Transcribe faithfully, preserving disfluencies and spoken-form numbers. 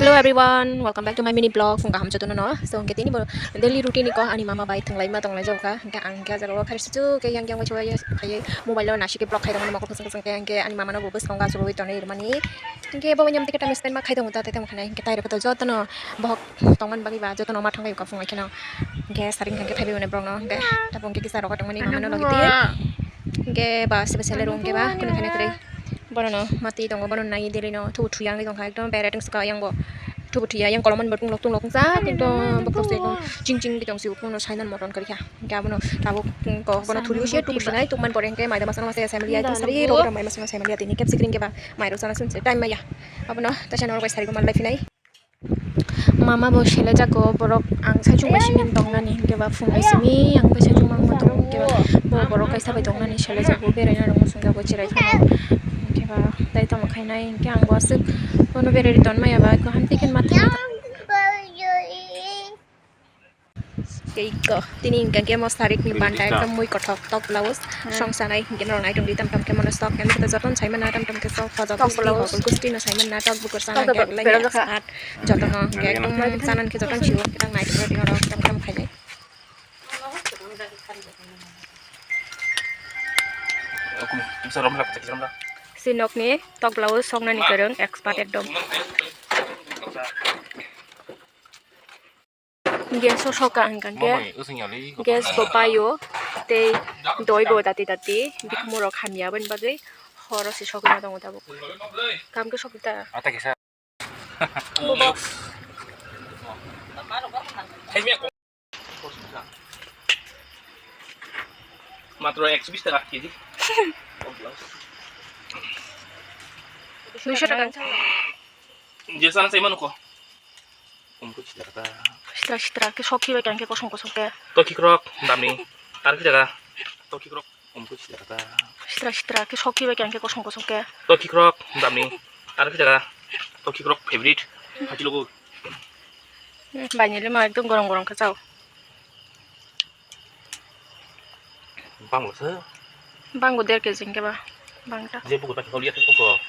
Hello everyone, welcome back to my mini vlog. Phung kaham jotono no. So, hingke tini bo daily routine ni ko ani mama bai thwnglai ma tonglai jokha. Hingke ang hingke ajaro khai susu ke yang yang wachwa ya khai mobile lo nasi ke vlog khai dong mokol khosong khosong ke hingke ani mama no bo bwskango asugwi tonwi rwmani. Hingke bo nyam tike time spend ma khai dong ta te tamo khanai hingke tai rok to jotono bohok tongmani bagwi ba jotono ma thangwi ka phung kheno. Hingke saring hingke phaibi mane borok no hingke tabuk hingke kisa rok tongmani mama no logi twi. Hingke ba sebe sele rung hingke ba kunu khene tre. Bono no mati tongo, bono nai deli no thubu thuya wngwi tongkha, ekdom bere tong suka yang bo thubu thuya yang kolomani bo tunglok tunglok wngsa, kintu bo kosek ching ching tong si, bono sainani moton kari kha, hingke abono tabuk ko bono thuri usia thubu sinai tukmani pore hingke maida masana masa family item sari rok mai masana family atini kepsi kring keba mai rok sana sunse time maya abono tasa norok bai sari ko malai phinai. Mama bo sele jago borok ang sai chungma simi tongnani hingke ba phung bai simi ang bai sai chungma wngma tongo hingke ba bo borok kaisa bai tongnani sele jago beraina rok muchung jago chirai phano hingke ba tai tamo khainai hingke ang bo aswk bono berari ton maya ba ko hamtwi khe ma thangwi. Tei ko tini hingka khe mo sarik ni banda ekdom mui kothok tok blouse song sanai hingke norok naitok di tam tam khe mono sok khe jotono sai mano tam tam khe sok hojak gusti hokol gusti no sai mano tok bukur sana hingke lai expert jotono hingke ekdom sanan khe jotono siwo hingke nang naitok rok tam tam khainai. Si nokni tok blouse soknani kwrwng expert ekdom. Gas o soka hingka khe gas bo paio tei doi bo dati dati bikhumurok hamya aboni bagwi horo se sokna tongo tabuk. Kam khe sokta. Matro ekso bis taka kg. Duiso taka. Je sana sai mano ko. Sitra sitra khe sok khibai khe kosong kosong khe. To khikrok damni. Tar khe jaga. To khikrok. Sitra sitra khe sok khibai khe kosong kosong khe. To khikrok damni. Tar khe jaga. To khikrok favorite. Hati logo. Bainili ma ekdom gorong gorong khe chao. Bangbo se. Bangbo der kg hingke ba. Bangta. Je buku ta kholi ya ko.